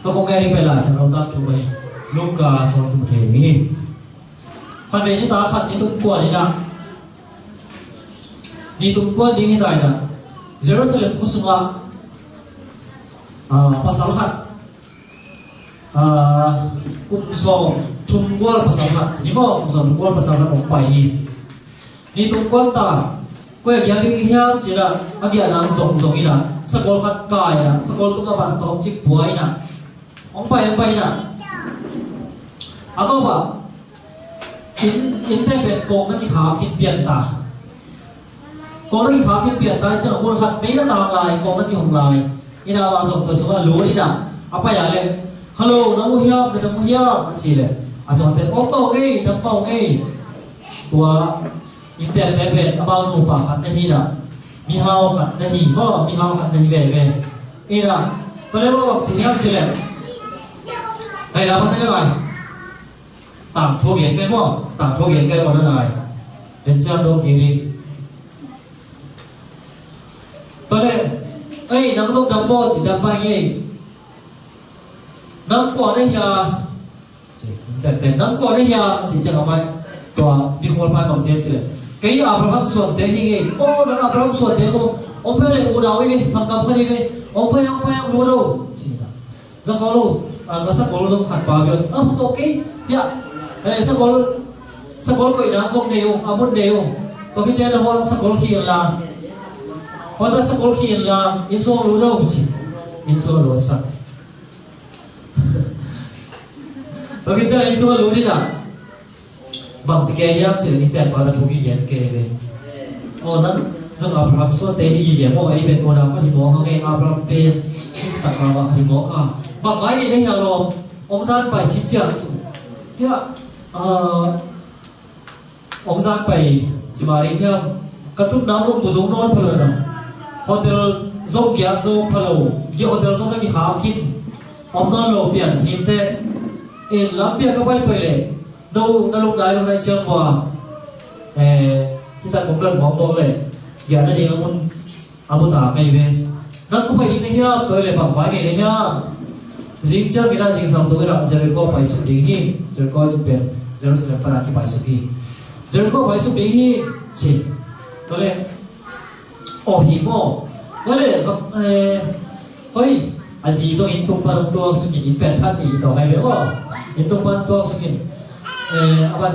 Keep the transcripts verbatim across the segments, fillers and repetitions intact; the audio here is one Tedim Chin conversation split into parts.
Tua kong ngai ding pen Lai Siangtho tangthu ahi Luka sung ah kimu thei ding hi. Khatvei nitak khat nitum kuan in ah, nitum kuan ding hi ta in ah, Jerusalem khua sungah, ah, pasal khat, ah, kum sawm thum gual pasal khat, ci ni maw, kum sawm thum gual pasal khat hong pai hi. Nitum kuan ta, koi a giak ding hiam ci in ah, a giahna zongzong in ah, sakol khat kai in ah, sakol tungah vantawng cik pua in ah, hong pai, hong pai in ah, a tawpah inn, innte pen kawkna kikhak khin pian ta. Kawkna kikhak khin pian ta, ciang a mual khat mei na tang lai, kawkna kihong lai. In ah amah zong tua sungah lut in ah, a pai a leh, "Hello, na mu hiam, na dam mu hiam?" a cih leh, a sungah ten, "Om mah ung ei, dam mah ung ei." Tua innteekte pen amau nupa khat na hi in ah, mihau khat na hi maw, mihau khat na hi veve. In ah, tua leh amau bang ci hiam cih leh, "Ngai la, pha te le ngai. Tangthu gen kei maw, tangthu gen kei maw, na ngai." En ciang dong kei ding. Tua leh, "Ei, nang zong dam maw?" ci, "Dam mah ing ei." "Nang kua na hia?" ci, "Nang kua na hia?" ci ciang a mai, tua mikhual pa in bang ci hiam cih leh, "Kei Abraham suante hi ing ei." "Aw, nang Abraham suante maw? Hong pai leh unau hi ve, sanggam khat hi ve. Hong pai, hong pai, hong lut o," ci in ah. "Ka khawl lo, ah, ka sakol zong khat pa bel." "Ah, okay, hiah, eh, sakol, sakol koihna zong nei ung, a mun nei ung. Tua khit ciang na huan sakol khia inla. Huan ta sakol khia inla, inn sung lut o," ci. Inn sung lut sak. Tua khit ciang inn sung lut in ah, bang ci kei hiam cih leh, innteek pa tawh thu kigen kei ve. "Aw, nang, nang Abraham suante hi ing ei maw, ei pen unau khat hi mawk hang ei, Abraham pen Khrista kah mah khat hi mawk a. Bang mai nei na hia lawm? Hong zan pai," ci ciang, ci. "Hiah, ah, hong zan pai ci mah ding hiam? Ka tutna hong mu zong nawn pha lo in ah. Hotel zong giak zo pha lo. Hotel zong na kikhak khin. Om nawn lo pian hi inteh. In lampi ah ka pai pai leh, no, na lum lai, lum lai ciang vua, eh, hih tak kong dot mawk mawk leh, giahna ding a mun, a mu ta kei ve. Nang kua pai ding na hiam, tua hi leh bang vai nei na hiam?" "Zing ciang in ah, zingsang tung in ah, Jericho paisuk ding hi." Jericho cih pen Jerusalem pan a kipaisuk hi. "Jericho paisuk ding hi," ci. Tua leh, "Aw, hi maw? Tua leh, eh, hoi, a zi zong inn tung pan hong tuak suk in, inn pen that ni, inn tawh ngai ve maw. Inn tung pan tuak suk in, eh, a ban,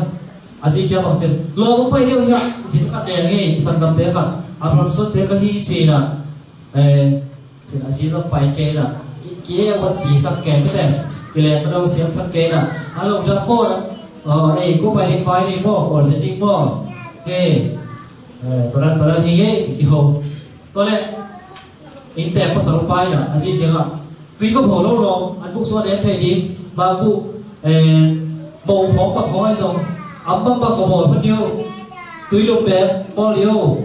a zi kiang bang ci in, lawm, hong pai deuh hiah, zin khat leng hi, i sanggamte khat, Abraham suante ka hi," ci in ah, eh, ci in a zi zong pai kei in ah, ki, ki e vat ci sak kei mite, kilem ka do siam sak kei in ah, "A lo, dam maw, dam, eh, kua pai ding vai nei maw, khualzin ding maw? Hei, eh, tua dan, tua dan hi ing ei," ci kiho. Tua leh, innteek pasal pa in ah, a zi kiangah, "Tui ka bawh lo lawm, an buk sung a nem thei ding, bang buk, eh, bawh khawng, bang khawng ahi zong, am bang bang ka bawl phot ding o, tui lum bek bawl ding o,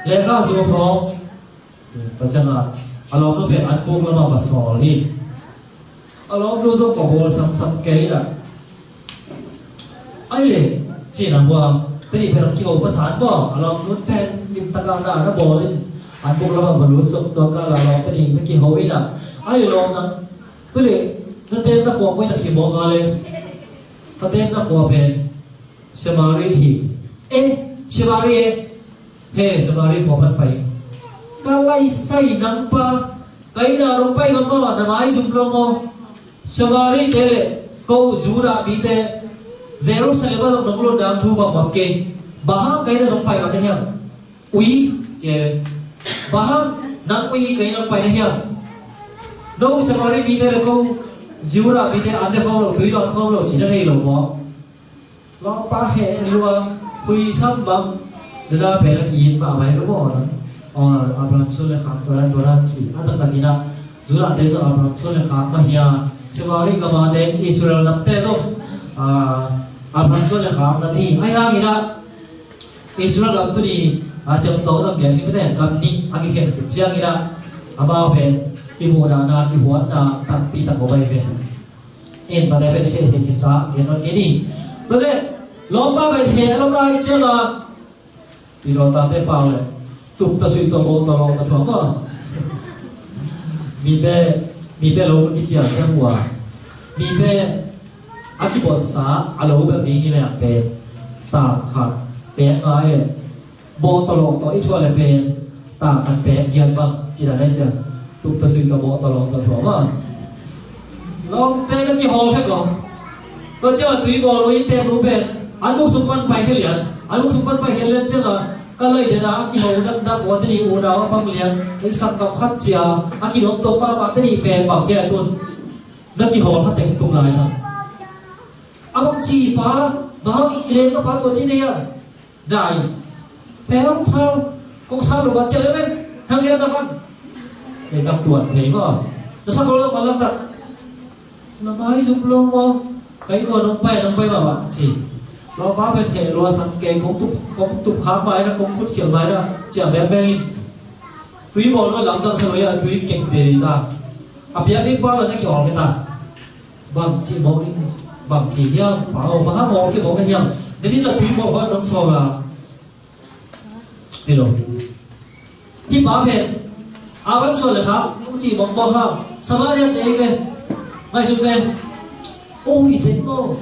lekha zu khawng." Tua ciangah, a lawmnu pen an buk lamah va sawl hi. A lawmnu zong ka bawl samsam kei in ah. Ahih leh, ci in ah hua, tua nih pen hong kiho masa in maw, a lawmnu pen limtak a na, na bawl in, an buk lamah va lut suk, tua kal ah lawm pen in na kiho in ah. Ahih leh lawm nang, tua leh, na tenna khua koi tak hi mawk a leh, ka tenna khua pen Samari hi. Eh, Samari eh. He, Samari khua pan pai. Ka lai sai nang pa, ka inn ah nong pai ngam maw, na maizum lo maw? Samari te leh ko Judah mite Jerusalem ah zong nong lut dan thu bang bang kei. Bang hang ka inn ah zong pai ngam na hiam? Ui, ci. Bang hang nang ui ka inn ah pai na hiam? No Samari mite leh ko Judah mite an ne khawm lo, tui dawn khawm lo, ci na thei lo maw? Lawmpa heh lua, hui sam bang, dada pen a ki-it mahmah hi lo maw? Aw, Abraham suan le khak tua dan, tua dan ci. A taktak in ah, Judah te zong Abraham suan le khak mah hi a, Samari gam a te Israel nam te zong, ah, Abraham suan le khak nam hi. Ahih hangin ah, Israel gam tuni, ah, siamtawh zong gen hi mite, gam nih a kikhen khit ciangin ah, amau pen kimuhna, na kihuatna tampi tak om ahi ve. In tate pen i theih theih kisa gen nawn kei ni. Tua leh lawmpa pen heh lo ta ahih ciangin, pilawh tate pau leh tup ta, sui ta, bawm ta, lawng ta thuam maw? Mite Mipe lo ka kician ciang uh a, mipe a kibolhsa a lo bek ding hi leng pen, tang khat pek ngai leh, bawh tawlawh tawh i thuah leh pen, tang khat pek giat bang cih dan ahi ciang, tuk tawh sui tawh bawh tawlawh tawh thuah mah. Lawmte na kihawl hek aw. Tua ciang a tui bawl uh i teek uh pen, an buk sung pan pai khia lian, an buk sung pan pai khia lian ciang a, ka lai den a, a kiho dakdak uh a, teni uh dau a pang lian, ei sangkam khat cia a kidawm tawh mahmah, teni pen bang cia tun. Na kihawl kha teng tung lai sa. A bang ci pa, bang i leng ka pa tua ci nei a. Dai. Pheu, pheu. Kong sa lo ba cia le men. Hang ya na kan. Ei ka tuan phei ma. Na sa lo ba la tak. Na mai zum lo ma. Kai lo nong pai, nong pai ma ba ci. Lo ba pen he lo sang ke kong tup, kong tup khak mai na, kong khut khial mai na. Cia beng beng in. Tui bawl lo lamdang sa lo ya, tui keng te ta. A piak ding pa lo na kihawl ke ta. Bangci mawk ding, bangci hiam, pa aw, bang hang mawk hi mawk na hiam. Deni na tui mawk hon nong sawm a. Hi lo. Hi pa pen, a bang sawm le kha, nong ci mawk mawk ha. Samaria te ve. Ngai sun ve. Oh, hi sen mo.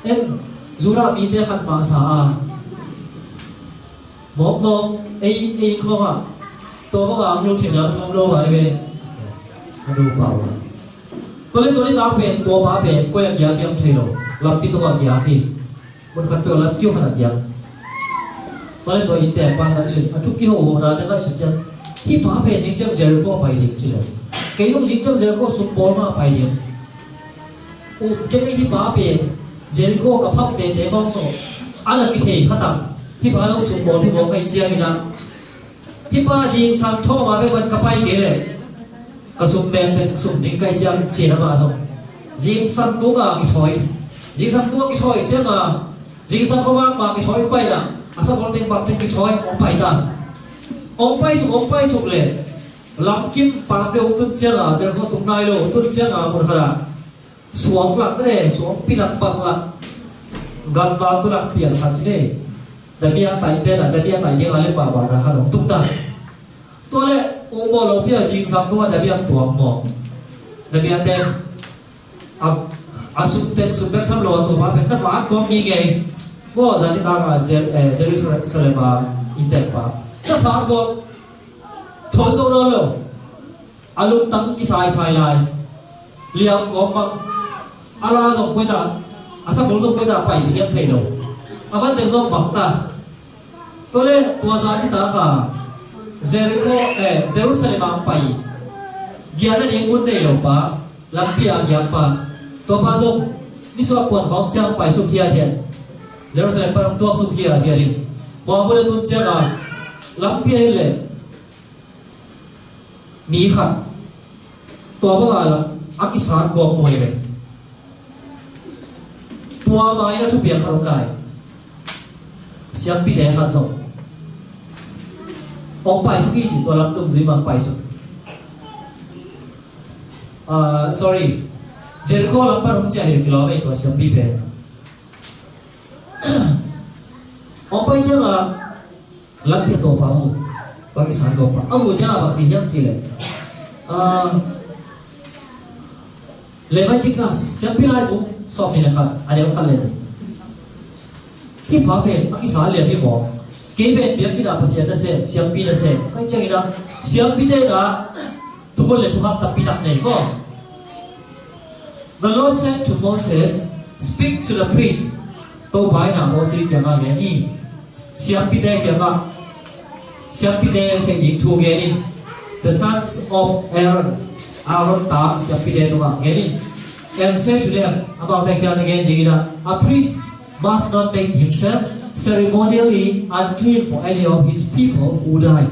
En, Judah mi te khat ma sa a. Mawk mawk, ei, ei khawng ah. Tua bang a ang lut thei na thawm lo vai ve. A do pau a. Tua le tua ni tak pen, tua pa pen, koi a giak hiam thei lo. Lampi tung a giak hi. Mun khat peuh lam kiu khat a giak. Tua le tua i te pan ngai sun, a thuk kiho ho na te ngai sun ciang. Hi pa pen zing ciang Jericho pai ding ci lo. Kei zong zing ciang Jericho sum bawl ma pai ding. Um, kei hi pa pen, Jericho ka phak tete khawng so, a na kithei kha tam. Hi pa lo sum bawl hi bawl kai ciang ina. Hi pa zingsang thawh ma pen wan ka pai kei le. Ka sum pen ten sum ding kai ciang cina ma so. Zingsang tunga kithawi. Zingsang tunga kithawi ciang a. Zingsang khawvang ma kithawi pai na. A sa bawl teng bang teng kithawi, ong pai ta. Ong pai suk, ong pai suk le. Lamkim pang deuh tun ciang a, Jericho tung nai lo, tun ciang a, mun khat a. Suang lak te, suang pi lak bang lak. Gan bang tu lak pian khat ci ne. Dabiang tai te na, dabiang tai ding a le ba ba na khat ong tuk ta. Tua le, ong bawl lo pia zingsang tua dabiang tuang maw. Dabiang te, a, a sum tek sum bek tham lo a tua pa pen, na fa kong ngi ngei. Maw, zan i ta ka Jer-, eh, Jerusalem a i tek pa. Na sa kong, thol zo lo lo. A lungtang kisaisai lai. Liam kawm bang. A la zong koita. A sakol zong koita pai hiam thei lo. A van deng zong bang ta. Tua le tua zan i ta ka Jericho, eh, Jerusalem a pai. Giahna ding mun nei lo pa. Lampi a giak pa. Tua pa zong. Nisuak puan khawng ciang pai suk hiat hiat. Jerusalem pan tuak suk hiat hiat in. Kua mun a tun ciang a. Lampi a hi le. Mi khat tua bang a la a kisat gawp muai ve. Tua mai na thupiak khat om lai. Siampite khat zong ong pai suk hi ci tua lam dungzui mang pai suk. Ah, sorry. Jericho lam pan hong ciah hi kilawm ei tua siampi pen. Ong pai ciang a Lampi a tawpa mu. Pakistan tawpa. A mu ciang a bang ci hiam ci le. Ah, Leviticus, siampi lai bu, sawm ni le khat, a deuh khat le ni. Hi pa pen, a kisa lian hi maw. Kei pen biakinn a Pasian na sem, siampi na sem. Kai ciang ina, siampi te na, thukhun le thukham tampi tak nei maw. The Lord said to Moses, "Speak to the priest." Topa in a Moses kiangah ngen hi. Siampite kiangah, siampite kiang thu ngen in. The sons of Aaron, Aaron ta siampite tungah ngen in. And say to them, amaute kiang na ngen ding in a, a priest must not make himself ceremonially unclean for any of his people who die.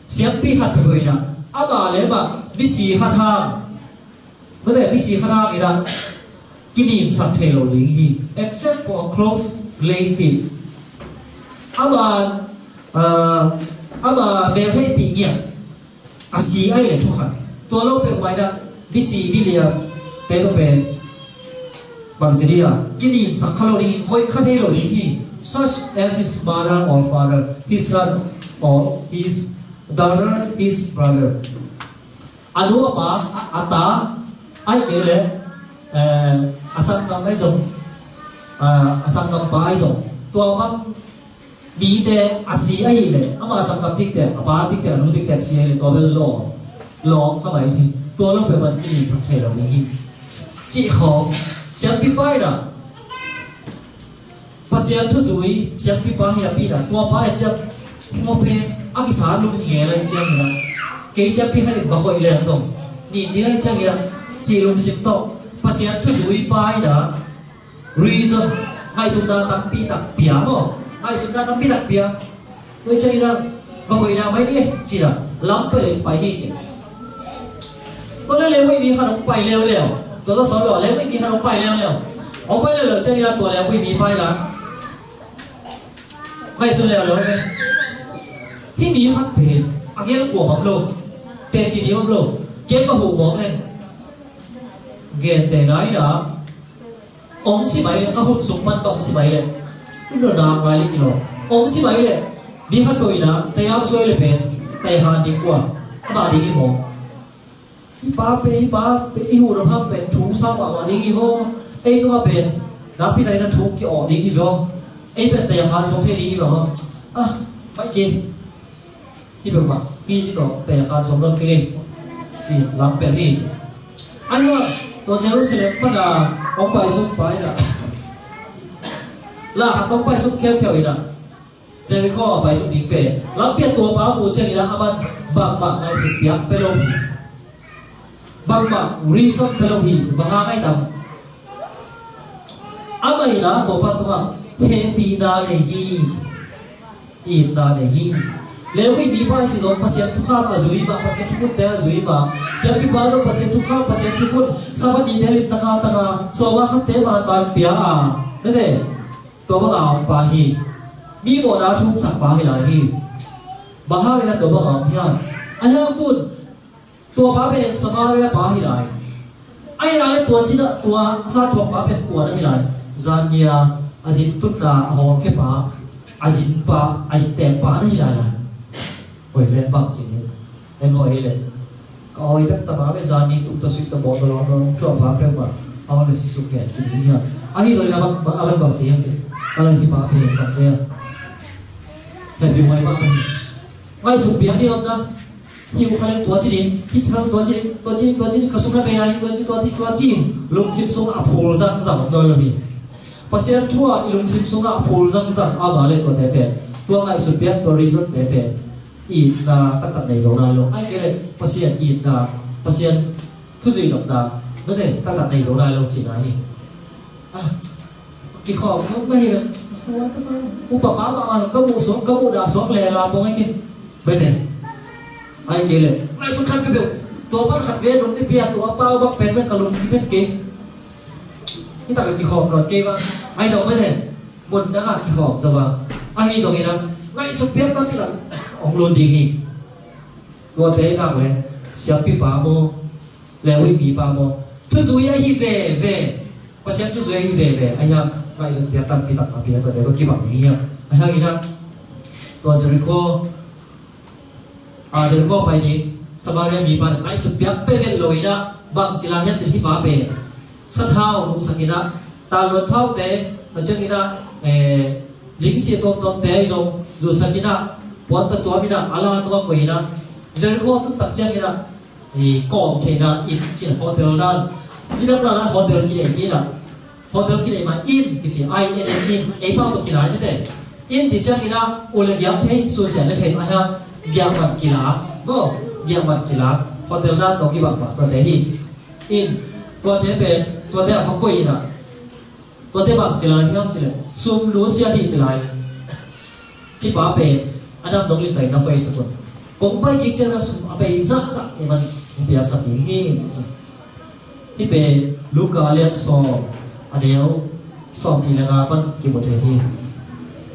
Siampi khat peuh in a, amah le amah misi khat hang, mate misi khat hang in a, kinimsak thei lo ding hi, except for a close relative. Ama, ah, ama meltheihpih ngiat, a si ahih leh thukhat. Tua lo peuhmah in a, misi miliam te tawh pen bangci ding a, kinimsak kha lo ding, hoih kha thei lo ding hi, such as his mother or father, his son or his daughter, his brother. A nu a pa, a, a ta, ahih kei leh, eh, a sanggam ahi zong, a, a sanggam pa ahi zong, tua bang mite a si ahih leh, ama sanggam dikte, a pa dikte, a nu dikte a si ahih leh, tua bel lawm, lawm kha mai thei, tua lo peuhmah in i lingsak thei lo ding hi. Cih khawng, siampi pa in ah, Pasian thu zui, siampi pa hi napi in ah, tua pa hi ciang, tua pen a kisa lum hi ngei lai ciang in ah, kei siampi khat in va hoih leng zong, nin ding hi ciang in ah, cih lungsim tawh, Pasian thu zui pa in ah, reason, ngaihsutna tampi tak pia maw, ngaihsutna tampi tak pia. Tua ciang in ah, va hoihna mai ni, ci-in ah, lam peuh in pai hi ci. Tua leh Levi mi khat hong pai leuleu. Tua tawh sawt lo, Levi mi khat hong pai leuleu. Hong pai leuleu ciang in ah, tua Levi mi pa in ah, ngaihsun leuleu hi. Hih mi khat pen, a gel kua bang lo. Teci ding om lo. Gel ka huh mawk leh. Gentehna in ah, Om si mai leh, ka hun sung pan ka om si mai leh. Tum lo nak lai lik lo. Om si mai leh. Mi khat peuh in ah, tayam suai leh pen, tayam han ding kua. Ama ding hi maw. Hi pa pen, hi pa pen, i hun a phang pen, thu sa mahmah ding hi maw. Ei tung a pen, nakpi takin a thu ki-awh ding hi maw. Ei pen tayam han sung thei ding hi maw. Ah, mai kei. Hi bek mah, mi ni tawh, pek khan sawm dong kei. Ci, lam pel hi ci. An lo, tua Jerusalem pan a, hong paisuk pa in ah. La khat hong paisuk khiaukhiau in ah. Jericho paisuk ding pen. Lampi ah tua pa mu ciang in ah, aman bangmah ngaihsut piak pia lo hi. Bangmah reason pia lo hi, bang hang hiam? Amah in ah Topa tungah hehpihna nei hi, itna nei hi. Levi mipa hi zong Pasian thukham a zui mah, Pasian thukhutte a zui mah. Siampipa zong Pasian thukham, Pasian thukhun, Sabbath nite lim taka taka, sawma khatte manman pia a, mete, tua bang a om pa hi. Mi mawhna thumsak pa hi lai hi. Bang hangin ah tua bang a om hiam? A hiang tun, tua pa pen Samaria pa hi lai. Ahi lai tua cin ah tua sa thuak pa pen kua na hi lai? Zan ni a, a zin tutna a hawlkhia pa, a zin pa, a zin tek pa na hi lai lai. Oi, len bang cin hi. En oi le. Ka oi bek ta ma ve zan ni tuk ta sui ta bawh ta lawm lawm tua pa pen ma. A hawlkhia si suk ngen cin hi hiam? Ahi zong in a bang, a bang bang ci hiam cin. A lai hi pa pen bang ci hiam? Hei, bi mai bang hi. Ngaihsut piak ni om na. Hi uh kha leng tua ci ding, hi thang tua ci ding, tua ci ding, tua ci ding, ka sung na bei lai ding, tua ci, tua ci, tua ci. Lungsim sung a phul zangzang om nawn lo hi. Pasian thu ah i lungsim sung a phul zangzang a om leh tuate pen, tua ngaihsut piak, tua reason te pen, itna taktak nei zo nai lo. Ahih kei leh Pasian itna, Pasian thu zuih nopna, mete, taktak nei zo nai lo cihna hi. Ah, kikhawm nop mah hi. Upa mahmah ka muh suak, ka muh dah suak leh la pong ahi kei. Bete. Ahih kei leh ngaihsut khat peuhpeuh. Tua pan khat ve nung ni pia, tua pa bang pen bang ka lung ki pen kei. Hi tak kikhawm nawn kei bang. Ahi zong bete. Mun dang ah kikhawm zo bang. Ahi zong in ah, ngaihsut piak tam in ah hong lun ding hi. Tuate nak leh siampipa maw, Levi mipa maw, thuzui ahi veve. Pasian thuzui ahi veve. Ahi hang ngaihsut piak tampi tak a pia, tuate tawh kibang ding hi hang. Ahi hang in ah, tua Jericho, a, Jericho pai ding Samaria mipa in ngaihsut piak peuhmah lo in ah, bang ci lai hiam cih leh hih pa pen sathau nungsak in ah, tanluan thaute, a ciang in ah, eh, lingsia tuamtuamte zong zutsak in ah, puan tatuam in ah, a la tuam koih in ah, Jericho tun tak ciang in ah, i kawm theihna inn cih hotel dan. Nidang dan ah hotel kideih in ah, hotel kideih mah inn kici, I N N inn, ei pau tawh kilai mite. Inn cih ciang in ah, u le giak thei, susia le thei, a hiang giak man kila, maw, giak man kila, hotel dan tawh kibang mah tuate hi. Inn, tuate pen, tuate a va koih in ah, tuate bang ci lai hiam cih leh, sum nusia ding ci lai. Hih pa pen a dam dong lim pai na hoih sak un. Kong pai kik ciang a sum a pai zahzah i man hong piaksak ding hi. Hih pen Luka a lian sawm, a neu sawmnih le nga pan kimu thei hi.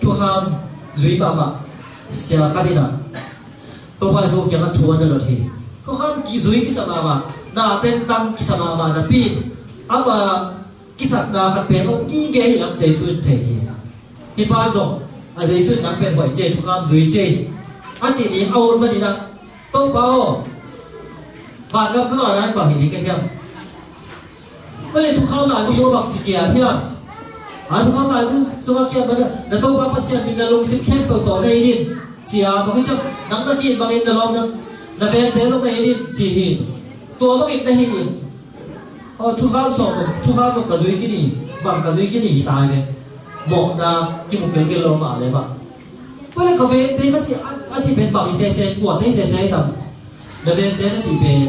Thukham zui mahmah sia khat in ah, Topa Jesu kiangah thu a na lot hi. Thukham kizui kisa mahmah, na tentang kisa mahmah napi in, ama kisatna khat pen om gige hi lam Jesu in thei hi. Hih pa zong, a, Jesu in nang pen hoih ci e, thukham zui ci e, a cih ding a ut manin ah, Topa aw, Vangam ka ngah nai bang hi ding ka hiam? Ka le thukham lai bu sung bang ci kiat hiam? A thukham lai bu sung a kiat bang na Topa Pasian min na lungsim khempeuh tawh na hi ding ci a, tua hi ciang nang na ki bangin na lawm na vente zong na hi ding ci hi. Tua bangin na hi ding. Aw, thukham sawm, thukham sawm ka zui khin hi, bang ka zui khin hi, hi tai ve. Mawhna kimu kilkil lo mah le bang. Tua le ka vente ka ci, a, a ci pen bang hi sese, kuate hi sese hi tam. Na vente na ci pen,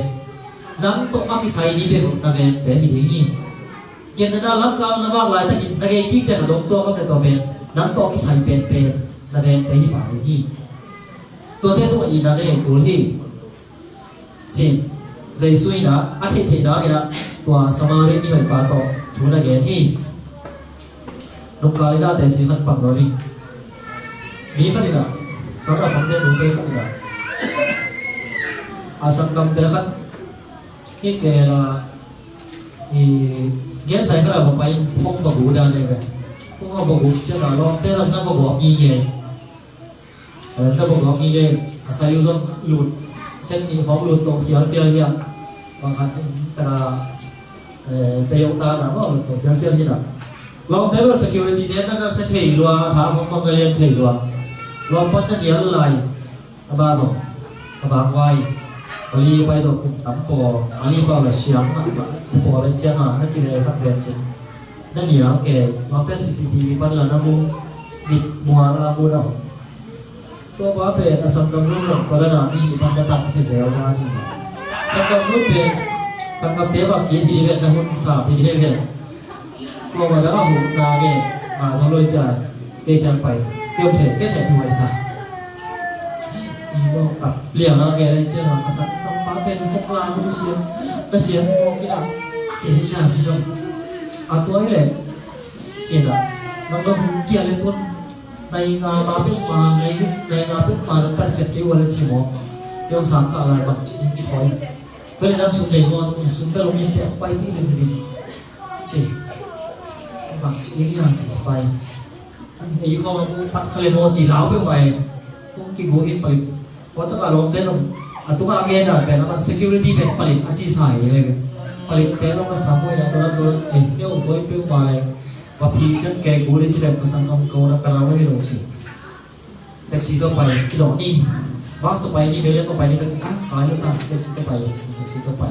nang tawh a kisai ni pen na vente hi ding hi. Gen na lam kal na vak lai takin na gei kik te ka dong tua kam le tua pen, nang tawh a kisai pen pen na vente hi pah ding hi. Tuate tungah itna na nei kul hi. Cin, Jesu in a, a theihtheihna in a, tua Samari mihoipa tawh thu na gen hi. Nungkal in a teci khat pang lo ding. Mi khat in a, Samari pangte nungte khat in a, a sanggamte khat hi kei la, i, gen sai khat a va pai, phone va gu dan e ve. Phone va gu ciang a lawmte lam na va gu mi gen. Eh, na bawk hong hi ve, a sai uh zong lut, sek nih khawng lut to khialkhial hi a. Bang khat, taka, eh, tei uh ta na maw, lut to khialkhial hi na. Lawmte bel security te na na se thei lua, tha khawng bang na lian thei lua. Lawm pan na nial lai, a ba zong, a vang vai. Mali pai zong kum tam paw, Mali pau la siang mah, paw la ciang a, na kile sak ven cin. Na nial ke, lawmte C C T V pan la na mu, mit mual a mu na. Tua pa pen a sanggam lut zong tua dan a mi hih pan ka tam khia zel ta ni. Sanggam lut pen, sanggamte bang kit hi ven, na hun sa hi ven. Tua ma dang a hun na nge, ma zo loi cia, kei khiang pai, kei um thei, kei thei pi wai sa. I mawk tak liang a nge lai cia, a sanggam pa pen khok la lu sia, na sia mawk kina, cia cia hi dong. A tua hi leh, cia na, nang dong kia le tuan, Nai nga ma peuhmah, nai, nai nga peuhmah na tatkhiat kei ua le ci maw? Kei hong sang kah lai bang ci ding kikhawi. Tua le nam sum lei maw, sum ka lungin te a paipih limlim ci. Bang ci ding hiam ci pai. Ei khawng a mu pat kha le maw ci lau peuhmah e. Kong kigu in palik. Tua takah lawmte zong a tungah a gen dan pen a man security pen palik a ci sa hi le. Palikte zong a sam uh in a tua tua ei peuh, tua peuhmah le. Va phi sian kei kul i ci leh ka sanggam ko na ka nau hi lo ci. Taxi tawh pai, i dawh ni. Bus tawh pai ni, bele tawh pai ni ka ci, ah, kai lo ta, taxi tawh pai, ci, taxi tawh pai.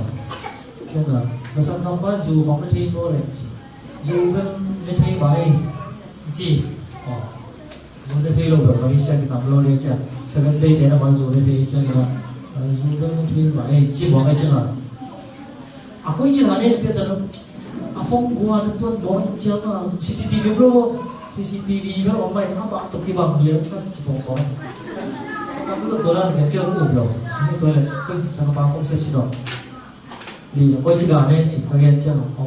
Ciang a, na sanggam pa zu khawng na thei maw leh ci. Zu bel na thei mah ei, ci. Aw, zu na thei lo bel ka mi sian ki tam lo le ciang. Seven Day te na man zu na thei ciang a, zu bel na thei mah ei, ci buang ei ciang a. A koi cin a ne pia ta lo. A phone gua na tuan baw in ciang a C C T V lo. C C T V lo a mai a bah to kibang lian kan ci pawng pawng. A bu lo to lan ke keu u lo. Ni to le koi sa ka pa phone se si lo. Li na koi cin a ne ci ka lian ciang a.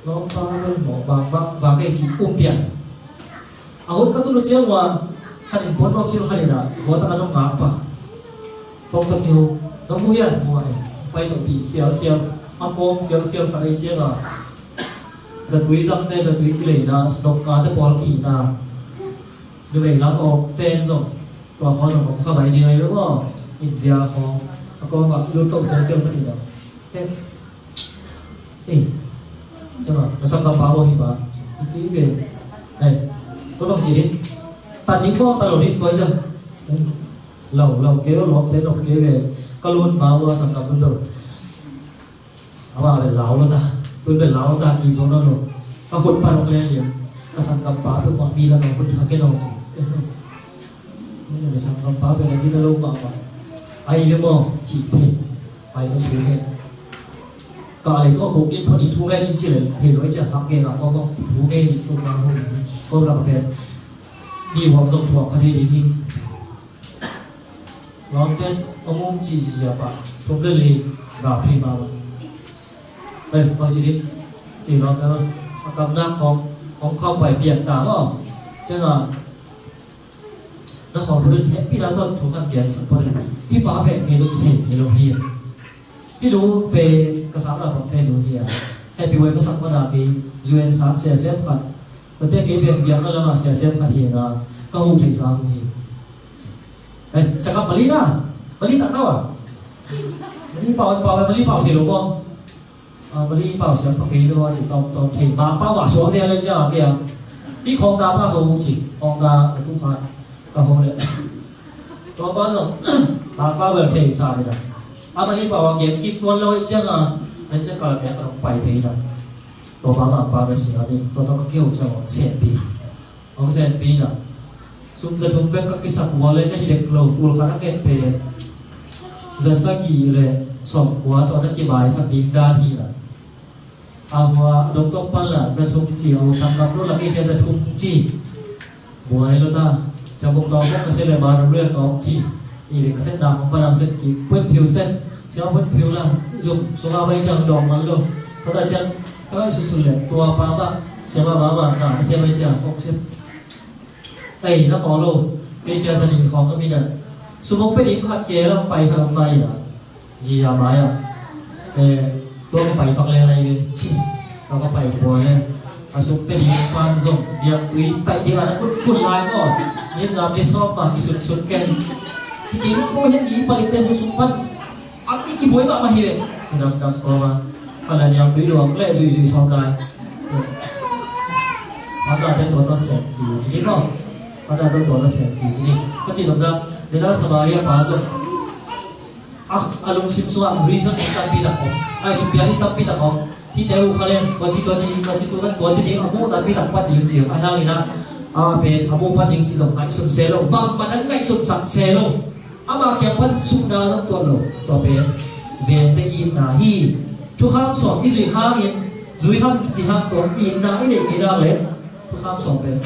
Lo pa lo mo bang bang ba ke ci um pian. A hun ka tun uh ciang ua, khat in puan nuam sil khat in ah, tua tak a nong ngak pah. Tua tak kiho, nong mu hiam? Mu ah, eh. Pai tawh pih khialkhial, a kawm khialkhial khat ei ciang a. Zatui zamte, zatui kileina, snoka te pawl kihihna. Numei lam awk ten zong, tua khawng zong om kha vai ni ngai lo maw. India khawng, a kawm ah, lut tawh khialkhial khat in ah. Heh. Eh. Cuma, na sanggam pa bo hi ba. Ki be. Eh. Ko bang ci ding. Tan ding ko ta lo ding ko ja. Eh. Lau, lau ke lo, lo te lo ke be. Ka lun ba wa sanggam lo. Ama be lau lo ta. Tun be lau ta ki zong lo. Ka khut pa lo le le. Ka sanggam pa pe ko mi la ka khut ha ke lo ci. Sanggam pa pen a ding a lo mahmah. Ai ve maw, cih thei. Pai tawh thu ngen. Ka lei tawh khuk in phot in thu ngen in ci lei thei lo i ciah hak ngen a kawm maw, thu ngen in tuk na hu in kawm lak pen. Mi huam zong thuak kha thei ding hi. Lawmte a mum cih zia pah thum le li ga phei mahmah. Hei, bang ci ding. Ci lawmte a kamnak khawng khawng khawng pai pian ta maw. Ciangah Na khawl phot in hehpihna tawh thu khat gen sak phot in. Hih pa pen kei tawh kithei thei lo hi. Hih nu pen ka sang na pang thei lo hi a. Hehpih uh e, ka sak mana kei U N sang siasem khat. Tua te kei pen biakna lamah siasem khat hi a, ka huh theih sang uh hi. Eh, cakap Mali na. Mali tak tahu ah. Mali pau, pau, mali pau thei lo maw? Ah, mali pau siam pha kei lo a ci tawm tawm thei. Ba pau a suak zia le cia kei a. I khawng da pa ho ci. Khawng da a tu kha ka ho le. Tua pa zong ba pau bel thei sa le da. A mali pau a kiam kik tuan lo i ciang a. Len ciang ka la pek ka dong pai thei da. Tua pa ma pa bel si a ni. Tua tua ka keu ciang a sen pi. Hong senpi na. Sum za thum bek ka kisak ua le na hi dek lo, tul khat a nget pen za sagih le sawm kua tawh na kibaisak ding dan hi na. A hua a dong tawk pan la za thum ci a, u sam lam lo la kei khia za thum ci. Buai lo ta. Sia buk tawng bek ka se le ma dong le kawng ci. Ni le ka set na hong pa dang set ki put phiu set. Sia put phiu la zum sunga bai ciang dawng man lo. Ko da ciang ka susu le tua pa ma sia ma ma ma na sia bai ciang kok set. Ei, na khawng lo. Kei khia sa ni khawng ka mi na. Sumok pe ding khat ke lam pai khat pai la. Ji ya mai a. Eh, tua ka pai pak le lai ve. Ci. Tua ka pai bua le. A sum pe ding pan zong. Diak tui tai ding a na kut kut lai ko. Lim nam di sawm ma ki sut sut ke. Ki kim ko he mi pai te hu sum pan. A mi ki buai mahmah hi ve. Sudam dam ko ma. Kala niang tui luang le zui zui sawm lai. Sawm lai te tua ta sem ki ci ni no. Sawm lai te tua ta sem ki ci ni. Ka ci lam da. Ni na Samaria pa zong. A, a lungsim sungah reason tampi tak om. Ai sum pian tampi tak om. Hi te uh kha le. Tua ci tua ci tua ci tua ci tua ci ni a mu tampi tak pat ding ci. A hang ina. A pen a mu pat ding ci zong kai sun se lo. Bang man an kai sun sak se lo. Ama kiang pan sukna zong tuan lo, tua pen vengte itna hi. Thukham sawm i zui hangin, zui hang kici hang tua itna i neih kei nak le thukham sawm pen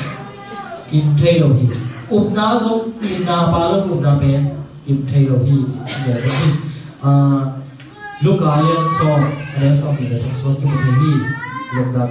kim thei lo hi. Upna zong itna pa lo upna pen kim thei lo hi ci vengte hi. Ah, Luka lian sawm, a lian sawm ni le thong sawm kim thei hi. Lungdam.